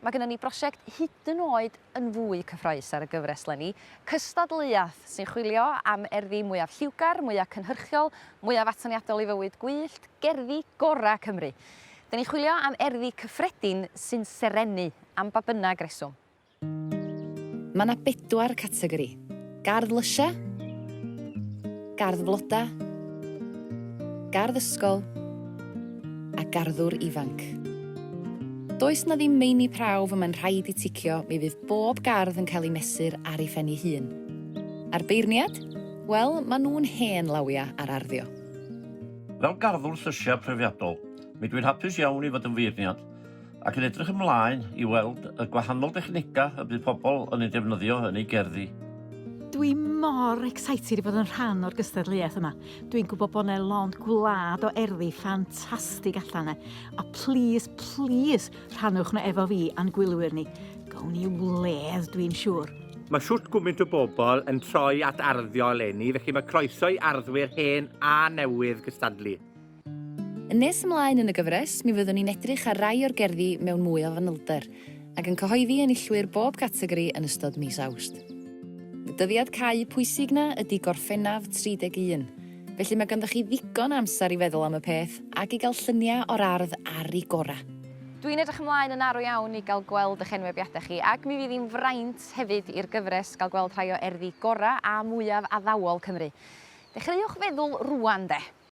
Mae gennym ni brosiect hyd yn oed yn fwy cyffrous ar y gyfres 'leni, cystadleuaeth sy'n chwilio am erddi mwyaf lliwgar, mwyaf cynhyrchiol, mwyaf atyniadol i fywyd gwyllt, gerddi gorau Cymru. 'Dyn ni'n chwilio am erddi cyffredin sy'n serennu am ba bynnag reswm. Mae 'na bedwar categori. Gardd lysia, gardd floda, gardd ysgol a garddwr ifanc. Does 'na ddim meini prawf y mae'n rhaid i ticio, mi fydd bob gardd yn cael ei mesur ar ei phen ei hun. A'r beirniad? Wel, maen nhw'n hen lawia ar arddio. Fel garddwr llysiau profiadol, mi dwi'n hapus iawn i fod yn feirniad ac yn edrych ymlaen i weld y gwahanol dechnegau y bydd pobl yn eu defnyddio yn eu gerddi. Dwi mor excited i fod yn rhan o'r gystadleuaeth yma. Dwi'n gwybod bod 'na lond gwlad o erddi ffantastig allan 'na. A plîs, plîs, rhannwch nhw efo fi a'n gwylwyr ni. Gawn ni wledd, dwi'n siŵr. Mae shwt gwmynt o bobl yn troi at arddio eleni, felly mae croeso i arddwyr hen a newydd gystadlu. Yn nes ymlaen yn y gyfres, mi fyddwn ni'n edrych ar rai o'r gerddi mewn mwy o fanylder, ac yn cyhoeddi enillwyr bob categori yn ystod mis Awst. Y dyddiad cau pwysig 'na ydi Gorffennaf 31, felly mae ganddoch chi ddigon o amser i feddwl am y peth ac i gael lluniau o'r ardd ar ei gorau. Dwi'n edrych ymlaen yn arw iawn i gael gweld eich enwebiadau chi, ac mi fydd hi'n fraint hefyd i'r gyfres gael gweld rhai o erddi gorau a mwyaf addawol Cymru. Dechreuwch feddwl rŵan de!